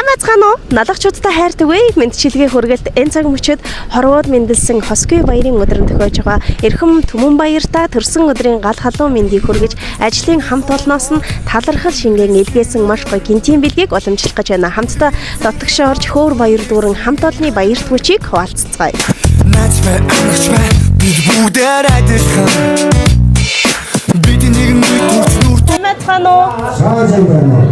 Сайн байцгаана уу? Налагчуудтай хайр түгэе. Мэндчилгээ хүргэлт энэ цаг мөчид хорвоод мэндэлсэн хосгүй баярын өдөр нь тохиож байгаа. Эрхэм Түмэн баяртаа төрсөн өдрийн гал халуун мэндийг хүргэж ажлын хамт олноос нь талархал шингэн илгээсэн маш гоё гинтийн бэлгийг уламжлах гэж байна. Хамтдаа дотгошоо орж хөөр баяр дүүрэн хамт олонны баярт хүчийг хуваалцацгаая. Найз бай, амрагч бай, бид бүгдээр адилхан. Бид нэг нэг төрч нүр Сайн байцгаана уу? Сайн байна.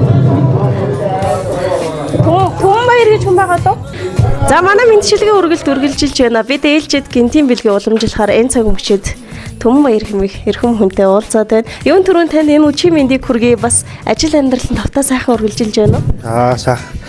Түмэн баяр гэж хүн байгаа дөө. За манай мэндчилгээ үргэлж үргэлжилж байна. Бид ээлжид гинтийн бэлгийг уламжлахаар энэ цаг мөчид Түмэн баяр хэмээх эрхэм хүнтэй уулзаад байна. Юун түрүүн танд энэ үчи мэндийг хүргэе, бас ажил амьдрал нь тавтаа сайхан үргэлжилж байна уу? Аа, сайхан.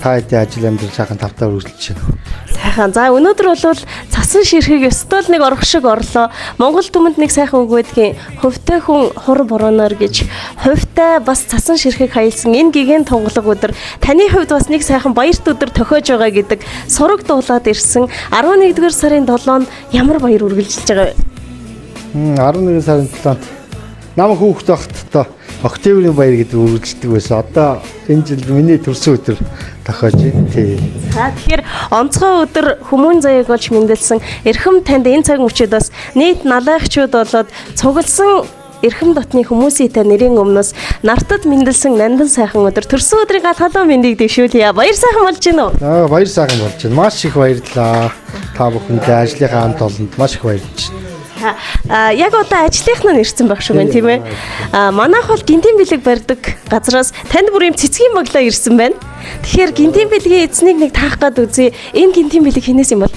Та хэдийн ажил амьдрал сайхан тавтаа үргэлжилж байна. Сайхан. За, өнөөдөр бол цасан ширхэг ёстой л нэг орох шиг орлоо. Монгол түмэнд нэг сайхан үг байдгийн, хувьтай хүн хур буруунаар гэж. Хувьтай бас цасан ширхэг хаялсан энэ гигэн тунгалаг өдөр таны хувьд бас нэг сайхан баярт өдөр тохиож байгаа гэдэг сураг дуулаад ирсэн 11-р сарын 7-нд ямар баяр үргэлжилж байгаа вэ? 11 сарын 7-нд нам хүүхэд байхад одоо октябрийн баяр гэдэг үргэлжилдэг байсан. Одоо энэ жил миний төрсөн өдөр тохиож байна. Тий. За, тэгэхээр онцгой өдөр хүмүүн заяаг олж мэндэлсэн эрхэм танд энэ цаг мөчид бас нийт налайхчуд болоод цугласан эрхэм дотны хүмүүсийн та нэрийн өмнөөс нартад мэндэлсэн нандин сайхан өдөр төрсөн өдрийн гал халуун мэндийг дэвшүүлье. Баяр сайхан болж байна уу? Аа, баяр сайхан болж байна. Маш их баярлалаа. Та бүхэндээ, ажлынхаа хамт олонд маш их баярлж байна. А яг одоо ажлынх нь ирсэн байх шиг байна, тийм ээ. А манайх бол гинтийн бэлэг барьдаг газраас танд бүр юм цэцгийн баглаа ирсэн байна. Тэгэхээр гинтийн бэлгийн эзнийг нэг таах гад үзье. Энэ гинтийн бэлэг хинээс юм бол?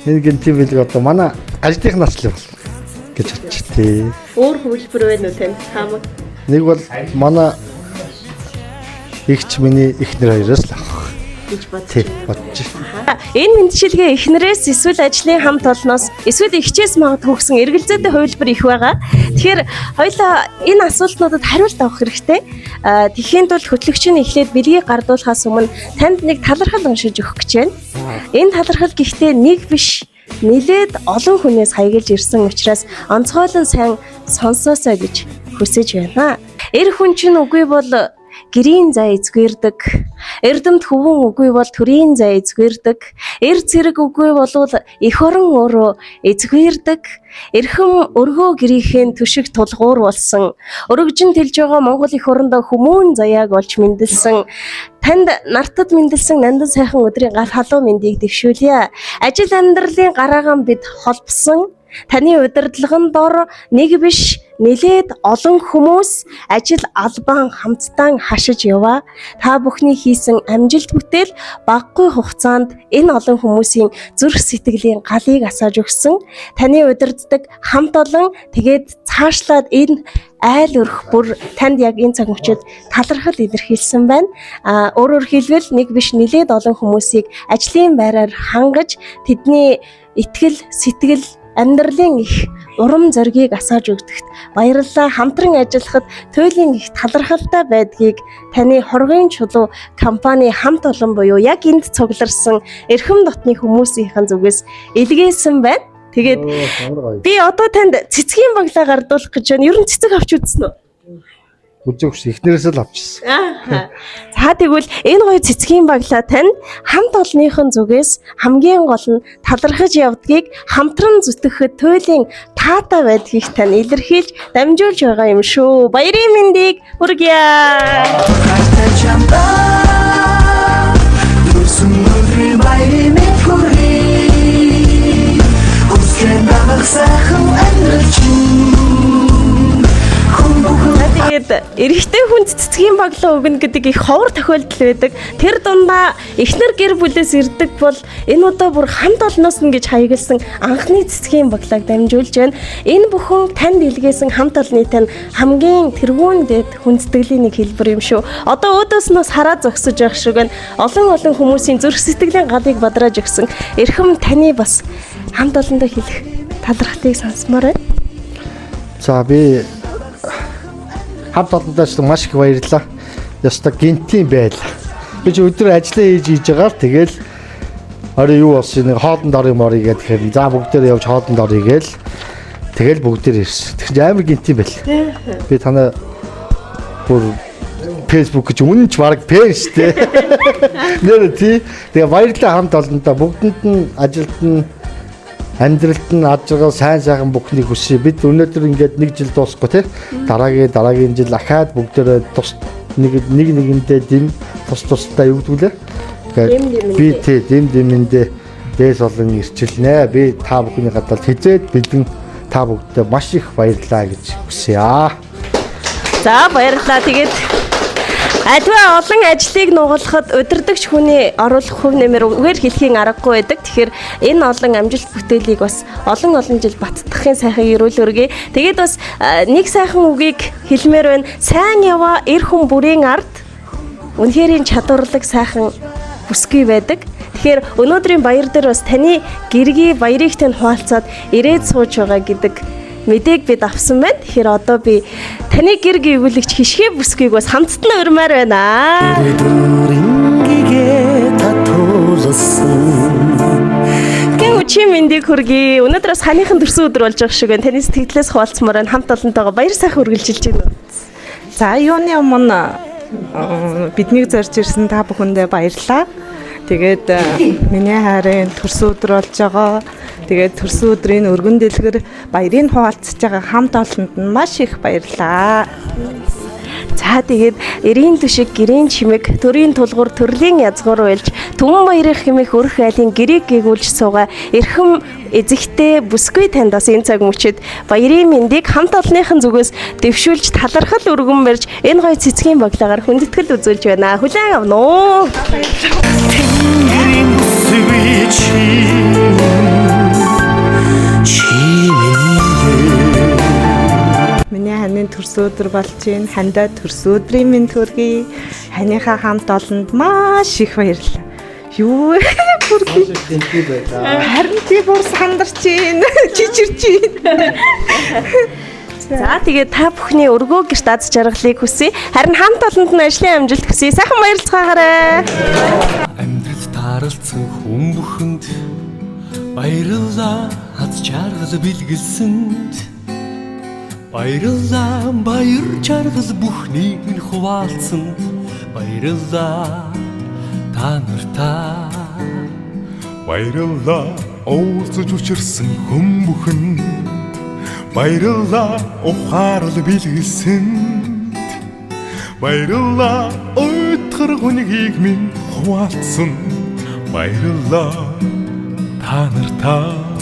Энэ гинтийн бэлэг одоо манай ажлынхнаас л бол гэж бодчих. Тий. Өөр хөлбөр байна уу танд? Хаамаг. Нэг бол манай эгч, миний эхнэр хоёроос л авах гэж бодож тий бодож байна. Энэ мэндчилгээ эхнэрээс эсвэл ажлын хамт олноос эсвэл эгчээс магадгүй гэсэн эргэлзээтэй хувилбар их байгаа. Тэгэхээр хоёлаа энэ асуултнуудад хариулт авах хэрэгтэй. Аа, Тэхийн тулд хөтлөгч нь эхлээд бэлгийг гардуулахаас өмнө танд нэг талархал уншиж өгөх гэж байна. Энэ талархал гэхдээ нэг биш, нэлээд олон хүнээс хаягилж ирсэн учраас онцгойлон сайн сонсоосой гэж хүсэж байна. Эр хүн чинь үгүй бол гэрийн зай эзгэрдэг. Эрдэмт хөвөн үгүй бол төрийн зай эзгэрдэг. Эр цэрэг үгүй болвол эх орон өөрөө эзгэрдэг. Эрхэм өргөө гэрийнхээ төшиг тулгуур болсон. Өргөжин тэлж байгаа Монгол эх орондоо хүмүүн заяаг олж мэндэлсэн. Танд нартад мэндэлсэн нандин сайхан өдрийн гал халуун мэндийг дэвшүүлье. Ажил амьдралын гараагаан бид холбосон. Таны удирдлагын дор нэг биш, нэлээд олон хүмүүс ажил албан хамтдаа хашиж яваа. Та бүхний хийсэн амжилт бүтээл багагүй хугацаанд энэ олон хүмүүсийн зүрх сэтгэлийн галыг асааж өгсөн. Таны удирддаг хамт олон, тэгээд цаашлаад энэ айл өрх бүр танд яг энэ цаг мөчид талархал илэрхийлсэн байна. А өөрөөр хэлбэл нэг биш, нэлээд олон хүмүүсийг ажлын байраар хангаж тэдний итгэл, сэтгэл, амьдралын их урам зоригийг асааж өгдөгт баярлалаа. Хамтран ажиллахад туйлын их талархалтай байдгийг таны хоргын чулуу компани хамт олон буюу яг энд цугларсан эрхэм дотны хүмүүсийнхэн зүгээс илгээсэн байна. Тэгээд Ямар гоё. би одоо танд цэцгийн баглаа гардуулах гэж байна. Ер нь цэцэг авч үзсэн үү? Үзээгүй, эхнэрээс л авчихсан. Аа. За, тэгвэл энэ гоё цэцгийн баглаа тань хамт олонныхон зүгээс хамгийн гол нь талархаж явдгийг, хамтран зүтгэхэд туйлын таатай байдгийг тань илэрхийлж дамжуулж байгаа юм шүү. Баярын мэндийг хүргье. хайртай чамдаа төрсөн өдрийн баярын мэнд хүргэе. Хүссэн дагах сайхан амьдрал чинь хүн бүхэн. За, тэгээд эрэгтэй хүнд цэцгийн баглаа өгнө гэдэг их ховор тохиолдол байдаг. Тэр дундаа эхнэр гэр бүлээс ирдэг бол энэ удаа бүр хамт олноос нь гэж хаягласан анхны цэцгийн баглааг дамжуулж байна. Энэ бүхэн танд илгээсэн хамт олонны тань хамгийн тэргүүн дэд хүндэтгэлийн нэг хэлбэр юм шүү. Одоо өөдөөс нь бас хараа зогсож байх шиг байна. Олон олон хүмүүсийн зүрх сэтгэлийн галыг бадрааж өгсөн эрхэм таны бас хамт олондоо хэлэх талархлыг сонсомоор байна. За, би хамт олондоо ч маш их баярлалаа. Ёстой гинтийн байл. Би чи өдөр ажиллаа хийж хийж байгаа л тэгэл орой юу болсон, нэг хоолнд орё морё гэхээр за бүгдээр явж хоолнд орё гээл тэгэл бүгдээр ирсэн. Тэгсэн чинь амар гинтийн байл. Би танаа бүр Facebook гэж үнэн ч баг пэн штэ. Нэр тий. Тэгээ баярлалаа хамт олондоо бүгдэнд нь ажилд нь амьдралд нь ад жаргал сайн сайхан бүхнийг хүсье. Бид өнөөдөр ингээд нэг жил дуусахгүй тий. Дараагийн жил ахаад бүгдээрээ тус нэг нэг нэгэндээ дэм тус тусдаа юу гэдэг лээ. Дэм дэмэндээ. Би тий дэм дэмэндээ дээс олон ирчилнэ. Би та бүхний гадаал хизээд бэлэн та бүгдээ маш их баярлалаа гэж хүсье аа. За баярлалаа. Тэгээд альва олон ажлыг нугалахад удирдагч хүний оруулах хөв нэмэр үгээр хэлхийн аргагүй байдаг. Тэгэхээр энэ олон амжилт бүтээлийг бас олон олон жил баттгахын сайхан ерөөл өргөе. Тэгээд бас нэг сайхан үгийг хэлмээр байна. Сайн яваа эр хүн бүрийн ард үнэхэрийн чадварлаг сайхан бүсгүй байдаг. Тэгэхээр өнөөдрийн баяр дээр бас таны гэргий баярыг тань хуваалцаад ирээд сууж байгаа гэдэг мэдээг бид авсан байна. Тэгэхээр одоо би таны гэр гүйгүүлэгч хишгэ бүсгүйг бас хамтд нь урмаар байна. Дүрэнгээгээ татуулсан. Гэн үчи мэндийг хүргэе. Өнөөдөр бас ханыхан төрсөн өдөр болж байгаа шиг байна. Таны сэтгэлээс хуваалцмаар байна. Хамт олонтойгоо баяр сайхан үргэлжилж байна уу? За юуны өмнө биднийг зорж ирсэн та бүхэндээ баярлалаа. Тэгээд миний хайрын төрсөн өдөр болж байгаа. Тэгээд төрсөн өдрийн өргөн дэлгэр баярыг хуваалцж байгаа хамт олонд нь маш их баярлалаа. За тэгээд эрийн түшиг, гэрийн чимэг, төрийн тулгуур, төрлийн язгуур уйлж, түмэн баярын хэмээх өрх айлын гэрийг гэгүүлж суугаа эрхэм эзэгтэй бүсгүй танд бас энэ цаг мөчид баярын мэндийг хамт олонныхын зүгээс дэвшүүлж талархал өргөн барьж энэ гоё цэцгийн баглагаар хүндэтгэл үзүүлж байна. Хүлээн авна уу. Тэнгэрийн бүсгүй чи чи миний. Миний ханийн төрсөн өдөр болж байна. Хандаа төрсөн өдрийн мэнд хүргэе. Ханыхаа хамт олонд маш их баярлалаа. Юу вэ? Хүргэе. Тэнцээ байлаа. Харин тий бүр сандарч байна. Чичирч байна. За тэгээд та бүхний өргөө гэрт аз жаргалыг хүсье. Харин хамт олонд нь ажлын амжилт хүсье. Сайхан баярлцгаагаарай. Амьдрал тааралцсан хүн бүхэнд баярлалаа аз жаргал бэлгэлсэнд. Баярлалаа баяр жаргал бүхнийг нь хуваалцсанд. Баярлалаа та нартаа. Баярлалаа уулзаж учирсан хүн бүхэнд. Баярлалаа ухаарал бэлгэлсэнд. Баярлалаа уйтгар хүнгийг минь хуваалцсанд. Баярлалаа та нартаа.